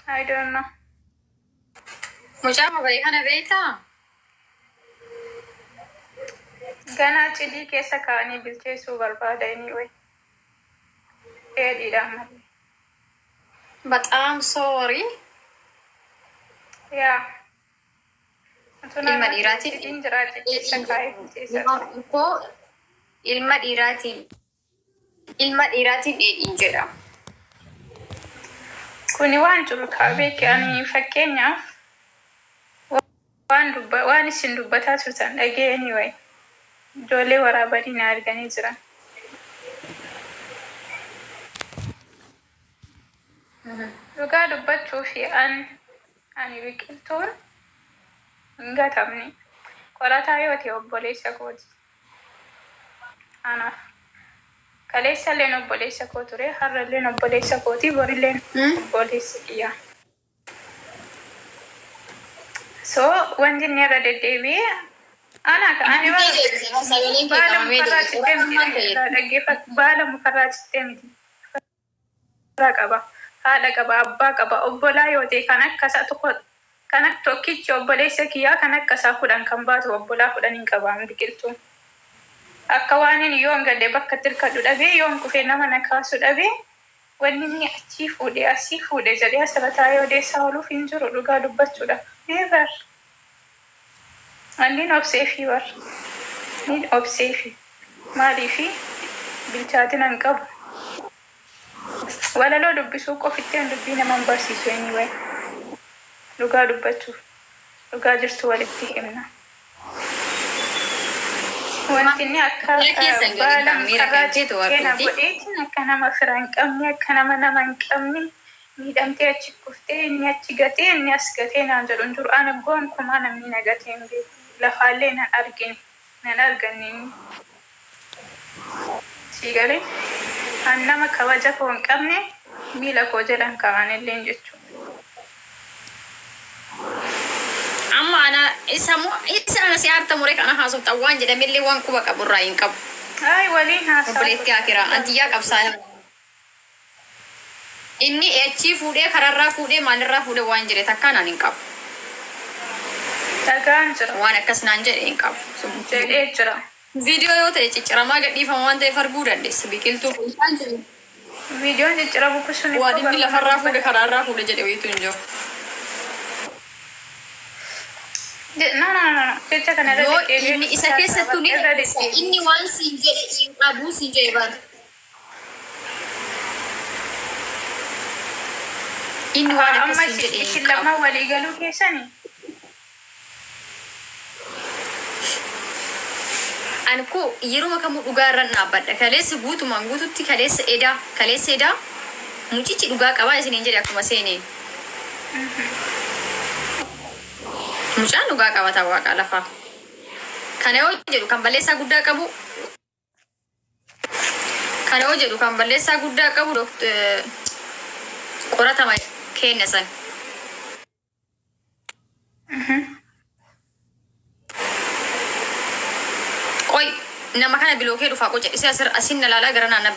I don't know. Mucaa mabarii kana beektaa? Ganaa cidii keessa kaa'anii bilcheessuu barbaada anyway. Dheedhiidhaan malee. Baxaam sorry. Yaa. Utuu Ilma naannoo kee dhiiraatiin cidiin jiraate keessa kaa'ee bilcheessa ture. koo ilma dhiiraatiin dheedhiin jedha. Kuni waan jiru kaa beeke. Ani fakkeenyaaf waan dubba waan isin dubbataa turtan dhagee anyway. Ijoollee waraabanii na arganii jiran. Dhugaa dubbachuu fi ani biqiltuun hin gatamne. Qorataa yoo ta'e obboleessa kooti. Anaaf. Kaleessa illeen obboleessa koo ture, har'a illeen obboleessa kooti, borilleen obboleessa kiyya. So wanti inni irra deddeebi'ee ana ani Itti deebise, sagaleen kee baala qabamee mukarraa deebise. cittee miti. Maal fayyada? Dhaggeeffatu, baala mukarraa cittee miti. Fira qaba, haadha qaba, abbaa qaba, obbolaa yoo ta'e kan akka isaa tokko, kan akka tokkichi obboleessa kiyyaa kan akka isaa 10 kan baatu obbolaa 10 hin qabaan biqiltuun. Akka waan inni yoon galle bakka itti hirkadhu dhabee, yoon kufee nama na kaasu dhabee, wanni inni achii fuudhee asii fuudhe jedhee asirra taa'ee odeessaa ooluuf hin jiru dhugaa dubbachuudha. Never. Annin obseefii bar. Nin obseefi. Maaliifi bilchaatina hin qabu. Walaloo dubbisuu qofitti an dubbii nama hin barsiisu anyway. Dhugaa dubbachuuf. Dhugaa jirtu walitti himna. Wanti inni akka Miira keessan gadi baala kan miira mukarraa kan keetu cittee na warquuti. godheetiin akka nama fira hin qabne, akka nama nama hin qabne, miidhamtee achi kuftee, inni achi gatee, inni as gatee naan jedhu hin jiru. Ana gonkumaa namni na gatee hin beeku. Lafaallee nan argine. Nan arganne inni. Sii galee? An nama kabaja koo hin qabne miila koo jalan kaa'an illeen jechuudha. Amma ana isa moo isa ana si aarta muree kana haasofta waan jedhamellee waan quba qabu irraa hin qabu. Ay, waliin haasaa Obboleettii akiraa antiyyaa qabsaa. Inni achii fuudhee, kararraa fuudhee, maalirraa fuudhee waan jedhe takkaa naan hin qabu. Dhagaan jira. Waan akkas naan jedhe hin qabu. Jedhee jira. Viidiyoo yoo ta'e cicciramaa gadhiifama waan ta'eef arguu dandeessa. Biqiltuu kun isaan jedhu. Viidiyoon cicciramu kun sun Waan immoo inni lafarraa fuudhe, karaarraa fuudhe jedhe wayiitu hin jiru. No, no, no, no. Jecha kana irra Yoo deddeebi'ee inni isa keessattuu ni irra dandeessa. deddeebi'ee. Inni waan siin jedhe hin qabu siin jedhe bara. Inni waan Amma akkas siin jedhe hin isin qabu. lamaan walii galuu keessanii. Ani koo yeroo kamuu dhugaa irran dhaabbadha. Kaleessa guutumaan guututti, kaleessa edaa mucichi dhugaa qabaa isiniin jedhe akkuma seeneen. Mucaan dhugaa qabata waaqa lafaa. Kana yoo jedhu kan balleessaa guddaa qabu, kana yoo jedhu kan balleessaa guddaa qabu qoratama kenna san. Qoy, nama kana bilookee dhufaa qoca isee asir asin na laalaa gara naannaa.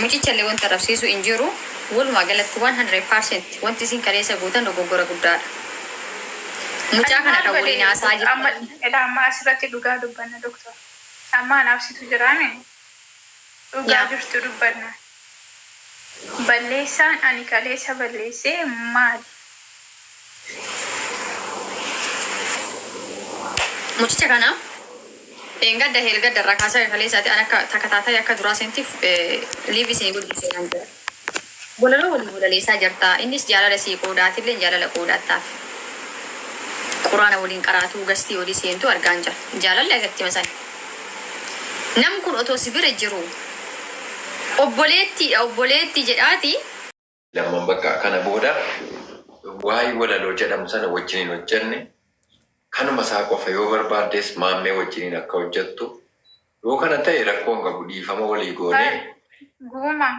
Mucicha illee wanta arrabsiisu hin jiru. Walumaa galatti 100% wanti isin kaleessa gootan dogoggora guddaadha. Mucaa kana kan waliin haasaa Amma jirtan. Ilaa, amma asirratti dhugaa dubbanna, doktor. Amma anaaf situ jiraame. Dhugaa jirtu dubbanna. Balleessaan ani kaleessa balleessee maali? Mucicha kana eengadda helgadda irraa kaasaa kaleessaati an akka takataataa akka duraa seentiif live isinii guddisee kan jira. Walaloo waliin walaleessaa jirta. Innis jaalala sii qoodaatillee jaalala qoodaattaaf. Quraana waliin qaraatuu, gastii olii seentuu argaan jira. Jaalalli agatti masan. Nam kun otoo si bira jiru obboleettiidha obboleettii jedhaati. Lamman bakka kana booda waa'ee walaloo jedhamu sana wajjin hin hojjenne. Kanuma isaa qofa yoo barbaaddes maammee wajjiniin akka hojjettu yoo kana ta'e rakkoo hin qabu, dhiifama walii goonee. Guuma,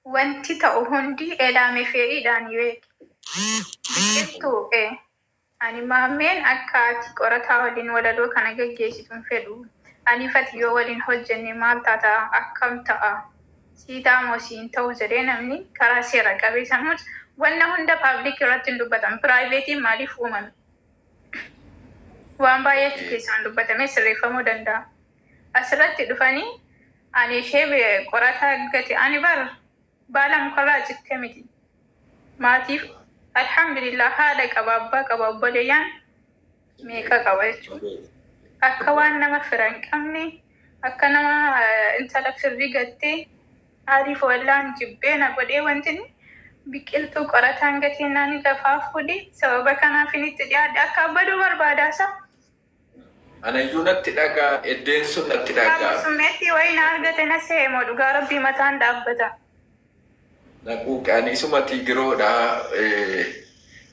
wanti ta'u hundi elaame fe'iidhaan beeki. Biqiltuu ani maammeen akka ati qorataa waliin walaloo kana gaggeessitu hin fedhu. Ani fati yoo waliin hojjenne maal taata, akkam ta'a? Sii ta'a moo sii hin ta'u jedhee namni karaa seera qabeessa wanna hunda public irratti hin dubbatan. Privateiin maaliif uumame? Waan baay'eetu keessaan dubbatamee sirreeffamuu danda'a. Asirratti dhufanii ani ishee qorataa gate ani bar baala mukarraa citte miti. Maatiif alhamdulillah haadha qaba, abbaa qaba, obboleeyyaan meeqa qaba jechuudha. Akka waan nama fira hin qabne, akka nama intala firri gattee aariif wallaan jibbee na godhee wanti inni biqiltuu qorataan gatee naani lafaa fuudhee sababa kanaaf inni itti dhiyaadhe akka abbaduu barbaadaasa. Anayyuu natti dhagaa, eddeen sun natti dhagaa. Summeetti wayii na argate na seemoo dhugaa rabbii mataan dhaabbata. Naquu ani isuma tigiroodha.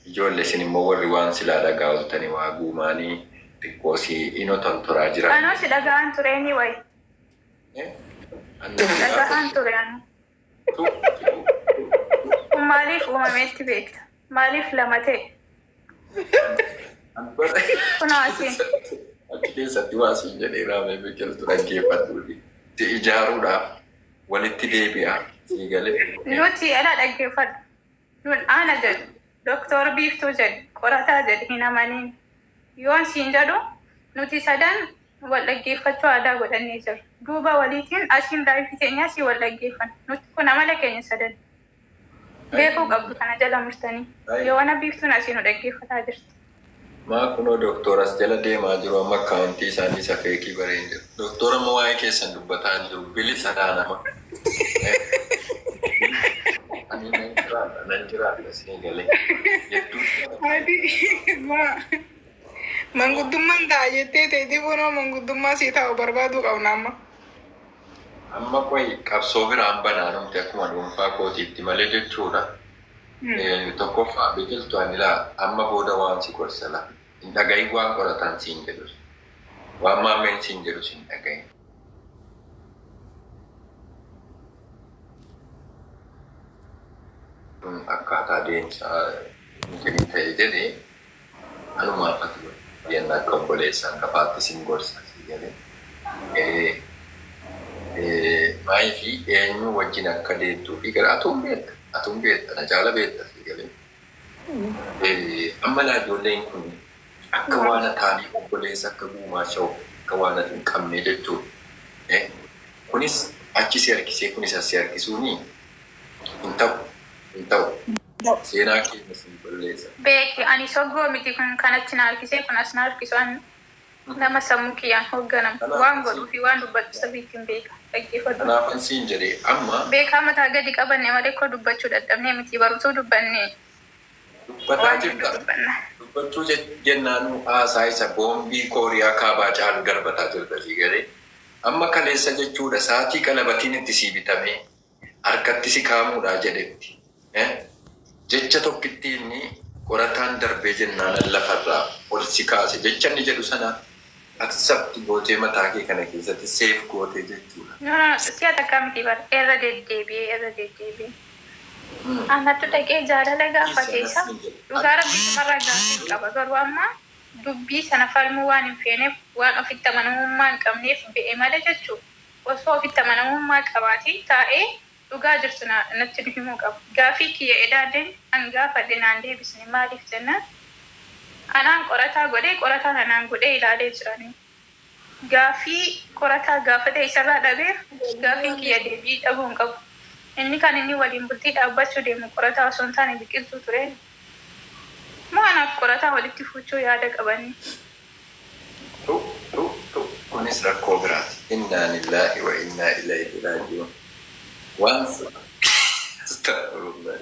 Ijoollee isin immoo warri waan silaa dhagaa oltanii waa guumaanii xiqqoo si inotan turaa jiran. Anoo si dhaga'an tureeni wayi. Dhaga'an ture anu. Kun maaliif uumameetti beekta? Maaliif lama ta'e? Kunoo asiin. Achi keessatti waa siin jedhee raamee biqiltu dhaggeeffadhu. Si ijaaruudhaaf walitti deebi'a. Sii galee. Nuti ala dhaggeeffadhu. Nun ana jedhu. Doktor Biiftuu jedhu. Qorataa jedhu hin amaniin. Yoon siin jedhu nuti sadan wal dhaggeeffachuu aadaa godhannee jirra. Duuba waliitiin asiin live keenya asii wal dhaggeeffanna. Nuti kun amala keenya sadan. Beekuu qabdu kana jala murtanii. Yoona Biiftuun asii nu dhaggeeffataa jirti. Maa kunoo doktoras jala deemaa jiru amma accountii isaanii isa fake bareen jiru. Doktora amma waa'ee keessan dubbataa jiru bilisa dhaa nama. Ani nan jiraadha, nan jiraadha isinii galee. Hedduu Ati maa manguddummaan ta'a jettee teetii kunoo manguddummaa sii taa'u barbaaduu qabna amma. Amma qoy qabsoo biraan banaanumti akkuma dhuunfaa kootiitti malee jechuudha. Tokkoffaa biqiltuu ani laa amma booda waan si gorsa la. Hin dhagahin waan qoratan siin jedhus. Waan maammeen siin jedhus hin dhagahin. Kun akkaataa deemsa inni ta'e jedhee anumaaf ati yenna akka obboleessa hangafaatti sin gorsa si galee. Maayii fi eenyu wajjin akka deemtuu fi gara atuun beekta, atuun beekta, na caala beekta si galee. Amma laa ijoolleen kun akka waan ataanii obboleessa akka guumaa sha'u akka waan ati hin qabne jechuudha. Kunis achi si harkisee kunis as si harkisuuni hin ta'u, hin ta'u. Seenaa keenya si balleessa. Beeki ani soggoo miti kun kanatti na harkisee kun as na harkisu ani nama sammuu kiyyaan hoogganamu waan godhuu fi waan dubbadhu sirriitti hin beeka. Dhaggeeffadhu. Kanaafan siin jedhee amma Beekaa mataa gadi qabanne malee koo dubbachuu dadhabnee miti barumsuu dubbanne dubbataa waan hedduu jirta. dubbanna. Dubbachuu jennaanuu haasaa isa boombii Kooriyaa kaabaa caalu darbataa jirta sii galee. Amma kaleessa jechuudha saatii qalabatiin itti sii bitamee harkatti si kaamuudha jedhetti. Jecha tokkitti inni qorataan darbee jennaan lafarraa ol si kaase jecha inni jedhu sana accept gootee mataa kee kana keessatti save gootee jechuudha. No, no, si'a takkaa miti bara irra deddeebi'ee irra deddeebi'ee. Anattu dhaqee jaalala gaafate isa dhugaa rabbi namarraa gaafii qaba garuu amma dubbii sana falmuu waan hin feeneef waan ofitti amanamummaa hin qabneef be'e malee jechuudha. Osoo ofitti amanamummaa qabaatee taa'ee dhugaa jirtu natti nu himuu qabu. Gaafii kiyya edaaleen an gaafadhe naan deebisne maaliif jennaan anaan qorataa godhee qorataan anaan godhee ilaalee jiranii. Gaafii qorataa gaafate isarraa dhabeef gaafiin kiyya deebii dhabuu hin qabu. Inni kan inni waliin bultii dhaabbachuu deemu qorataa osoo hin taane biqiltuu ture. Moo anaaf qorataa walitti fuuchuu yaada qabanni. Tu tu tu kunis rakkoo biraati. Innaa lillaahi wa innaa ilayhi raaji'uun. Waan astaghfirullah.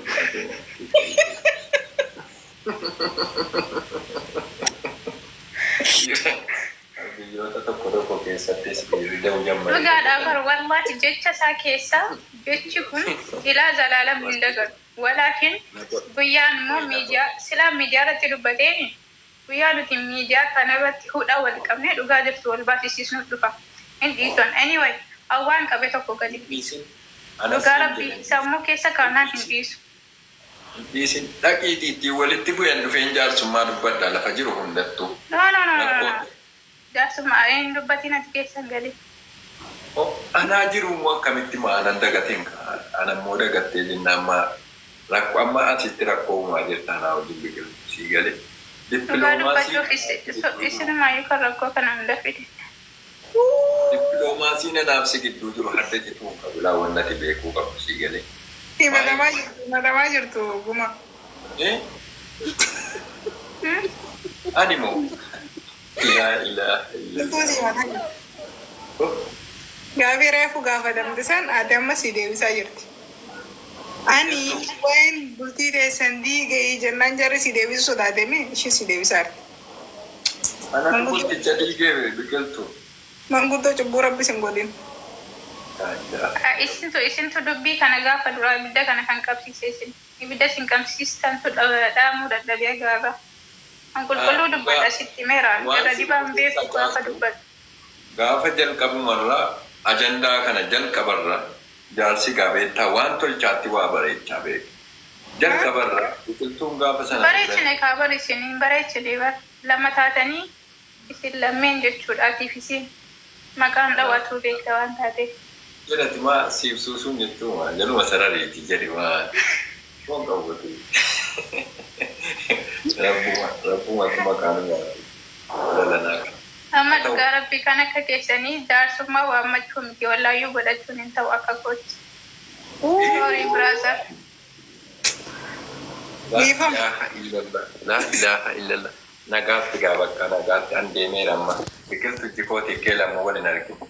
Biyyoota tokko tokko keessattis dhiirri da'uu jammaree Dhugaadhaa bar wallahi jecha isaa keessaa jechi kun ilaa zalaalam hin dagalu. Walaakin guyyaan immoo miidiyaa silaa miidiyaa irratti dubbateen guyyaa nuti miidiyaa kana irratti hudhaa wal qabnee dhugaa jirtu wal baasisiisnu dhufa. Hin dhiison. Anyway, awwaan qabe tokko gadi dhiisu. Dhugaa rabbii sammuu keessa kaanaan hin dhiisu. Dhiisin dhaqiitii ittiin walitti bu'an dhufeen jaarsummaa dubbadha lafa jiru hundattuu. No, no, no, no, no. Jaarsummaa hin dubbatiin ati keessa hin galin. Oh, anaa jiru immoo akkamitti maa anan dagateen ana immoo dagattee jennaan maa rakkoo amma asitti rakkoo uumaa jirta anaa wajjin Biqiltu, sii galee. Dhugaa Dippiloomaasii dubbachuuf isinumaayyuu kan rakkoo kana hunda fide. Dippiloomaasiin anaaf si gidduu jiru hadda cituu hin qabu laa wanni ati beekuu qabdu, sii galee. Himatamaa jirtu, himatamaa jirtu guma. Eh? Ani moo? Laa ilaaha illallah. Biqiltuu si himataa jirti. Gaafii reefu gaafatamte san ati amma si deebisaa jirti. Ani waa'een bultii teessan diigee jennaan jarri si deebisuu sodaatemi ishee si deebisaa jirti. Anatu bulticha dhiigee, Biqiltu. Manguddoo cubbuu rabbi sin godhin. Isintu dubbii kana gaafa duraa ibidda kana kan qabsiise isin. Ibidda isin qabsiistantu dhaamuu dadhabee gaafa. An qulqulluu dubbadha sitti meera. Irra dibaan beeku gaafa dubbadhu. Gaafa jalqabumarraa ajandaa kana jalqabarra jaarsi gaabeettaa waan tolchaatti waa bareechaa beeku. Jalqabarra Biqiltuun gaafa sana. Bareechine kaa bareechine hin bareechine bar lama taatanii isin lammeen jechuudha atiif isin maqaan dhawwatuu beekta waan taateef. Jedhati maa siif suusuun jettuu maa jaluma sarariiti jedhi maa. Foon qabuuti. Rabbuma rabbumatu maqaan nyaatu. Lalanaa kana. Amma dhugaa rabbii kan akka keessanii jaarsummaa waammachuu miti wallaayyuu godhachuun hin ta'u akka kootti. Sorry, brother. Laa Dhiifama. ilaaha illallah. Laa ilaaha illallah. Nagaatti gaa bakka nagaatti an deemeera amma. Biqiltu jikootii kee lama waliin arginu.